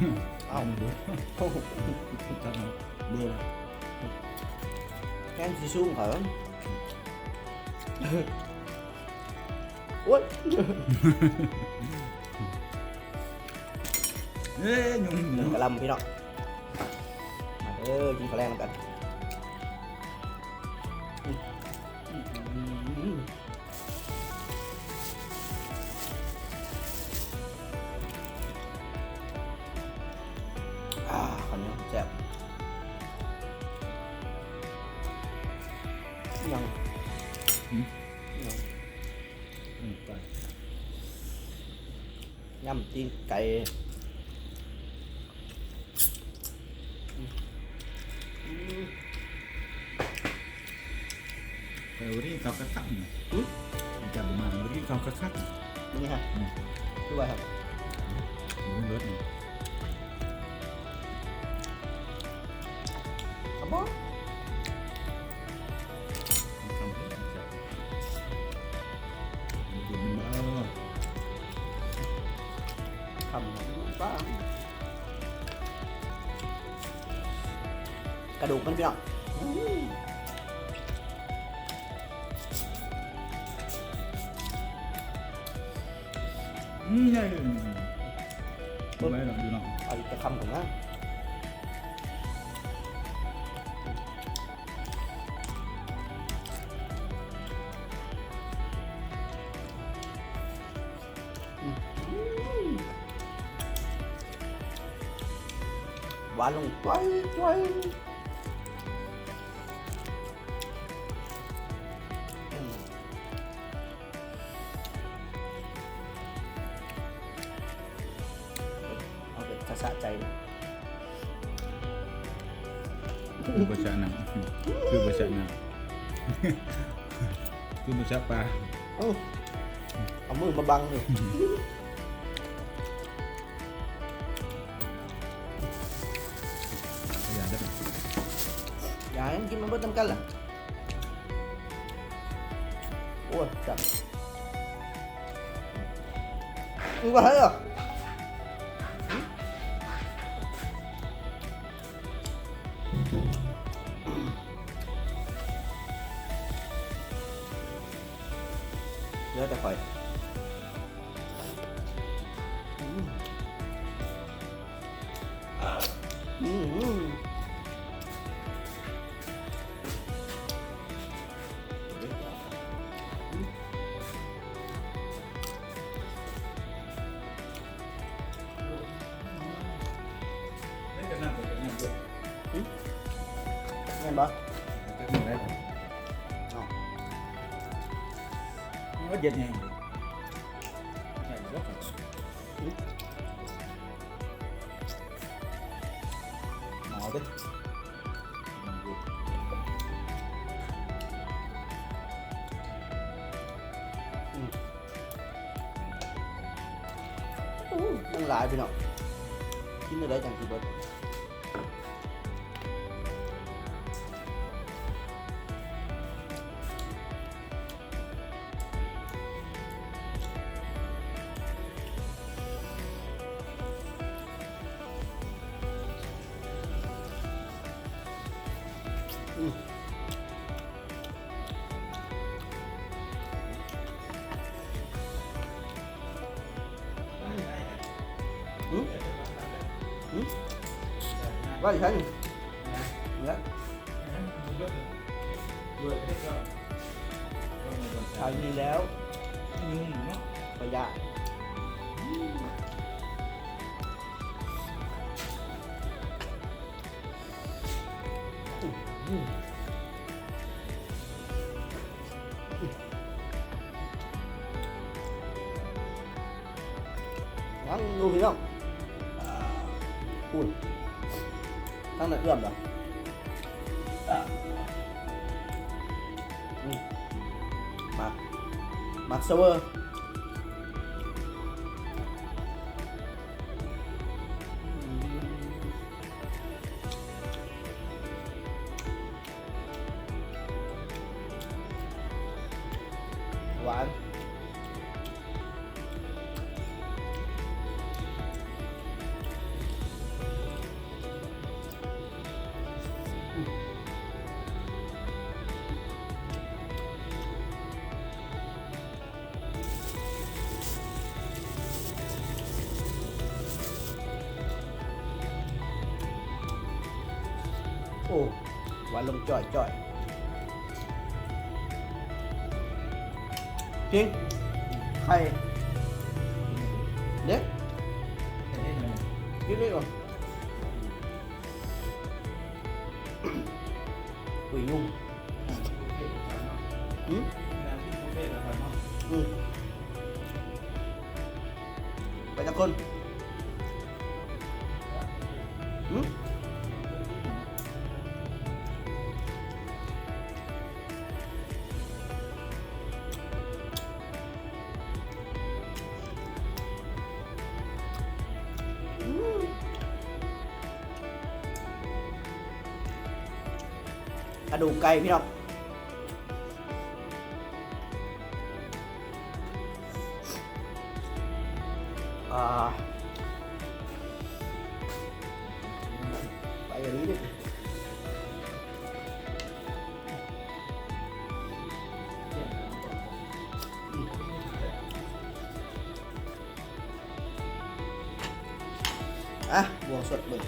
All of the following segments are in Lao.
ອ້າວ ໂອ້ໂຫ ຈັກເນາະ ເບາະ ແຮງຊິສູງເຂົາ ໂອ້ຍ ເອີ ຍຸງ ໜຶ້ງກະລຳພີ່ນ້ອງ ມາເດີ ກິນເຂົ້າແລງນຳກັນ. ອາ ເຂົ້າໜຽວແຊບ ຫຍັງ ຫືມ ຫຍັງ ອືມ ໄປ ຍຳຕີນໄກ່ ອືມ ອືມ ແຕ່ມື້ນີ້ເຂົາຄັກໆ ຫຶ ຈັບມາມື້ນີ້ເຂົາຄັກໆ ມື້ນີ້ຮະ ອືມ ຄືວ່າຄັກ ອືມ ເລີດນີ້ ເອົາບໍ່? ຄຳປາ ກະດູກມັນພີ່ນ້ອງ ອືມ ໃຫຍ່ ບໍ່ໄດ້ດອກພີ່ນ້ອງ ເອົາອີກຈັກຄຳກ່ອນນະ. ອືມ ຫວານລົງຈ້ອຍໆ ອືມ ເອົາແບບສະໃຈ ຄືບໍ່ສະນ້ຳ ຄືບໍ່ສະນ້ຳ ຄືບໍ່ສະປາ ເອົາ ເອົາມືມາບັງຢູ່ ຢ່າເດີ ຢ່າໃຫ້ກິນມັນເບິດນຳກັນລະ ໂອ້ຍ ຈັບ ອືມ ວ່າໃຫ້ລະ ເຫຼືອແຕ່ຂ້ອຍ ອືມ ອືມ ອືມ ແມ່ນບໍ່? ເອົ້າ ເຮັດຫຍັງ? ໄດ້ບໍ່? ຫາວເດ້. ອືມ ໂອ້ ຍັງຫຼາຍພີ່ນ້ອງ ກິນແນວໃດຈັ່ງຊິເບິດ? ອືມ ຫຶ ຫຶ ໄວ້ໃສນີ້? ນີ້ແຫຼະ ຂາຍດີແລ້ວ ປະຢັດ. ອືມ ຍັງຢູ່ພີ່ນ້ອງ ພຸ້ນ ທາງນັ້ນເອື້ອມລະ ອືມ ໝາກ ໝາກສະເຫວີ ອືມ. ຫວານ. ຫວານລົງຈ່ອຍໆ ຈິງ ໄຂ່ເດ້ ກິນນີ້ກ່ອນ. ອຸ້ຍ ຍຸງ ຫືມ ອືມ ໄປຈັກຄົນ ຫືມ. ກະດູກໄກ່ພີ່ນ້ອງ ອ່າ ໄປອັນນີ້ເດ້. ອ່ະ ບວງສົດເບິ່ງ.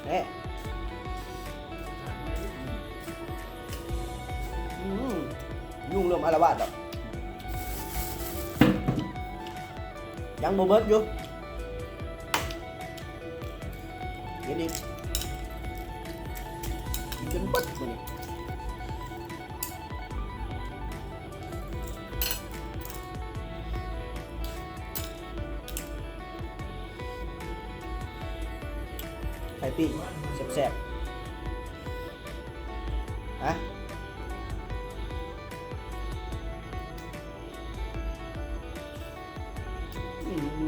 ແນ່ ອືມ ຍຸງເລີ່ມອາລະວາດແລ້ວ ຍັງບໍ່ເບິດຢູ່ ກິນອີກ ກິນຈົນເບິດມື້ນີ້. ໄຂ່ປີ້ງແຊບໆ ຮະ ອືມ.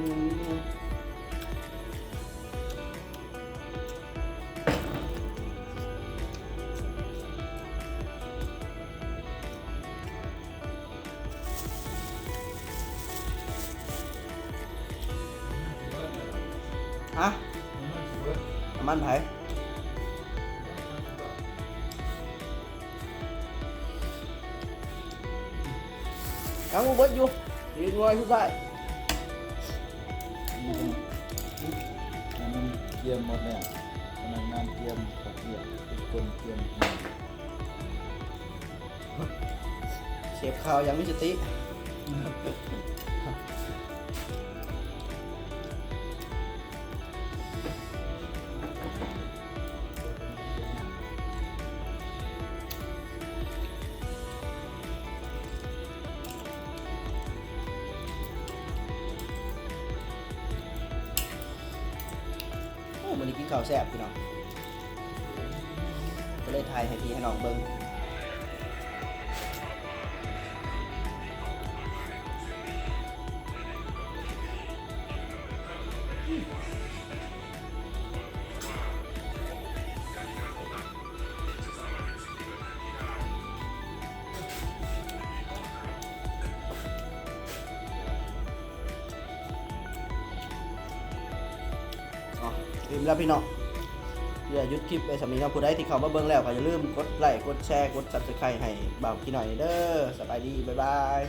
ຮະ ນ້ຳມັນໃຜ? ຍັງບໍ່ເບິດຢູ່ ອີກໜ່ວຍສຸດທ້າຍ. ອືມ ອັນນັ້ນກຽມໝົດແລ້ວ ພະນັກງານກຽມ ພັກວຽກ ທຸກຄົນກຽມ. ເສບຂ່າວຢ່າງມີສະຕິ. ໂອ້ ມື້ນີ້ກິນເຂົ້າແຊບພີ່ນ້ອງ ກໍເລີຍຖ່າຍໃຫ້ພີ່ໃຫ້ນ້ອງເບິ່ງ. ອໍ ອີ່ມແລ້ວພີ່ນ້ອງ ດຽວຢຸດຄລິບໄວ້ສ່ຳນີ້ເນາະ. ຜູ້ໃດທີ່ເຂົ້າມາເບິ່ງແລ້ວກໍຢ່າລືມກົດໄລ້ ກົດແຊ ກົດ Subscribe ໃຫ້ບ່າວຂີ້ນ້ອຍເດີ. ສະບາຍດີ ບາຍບາຍ.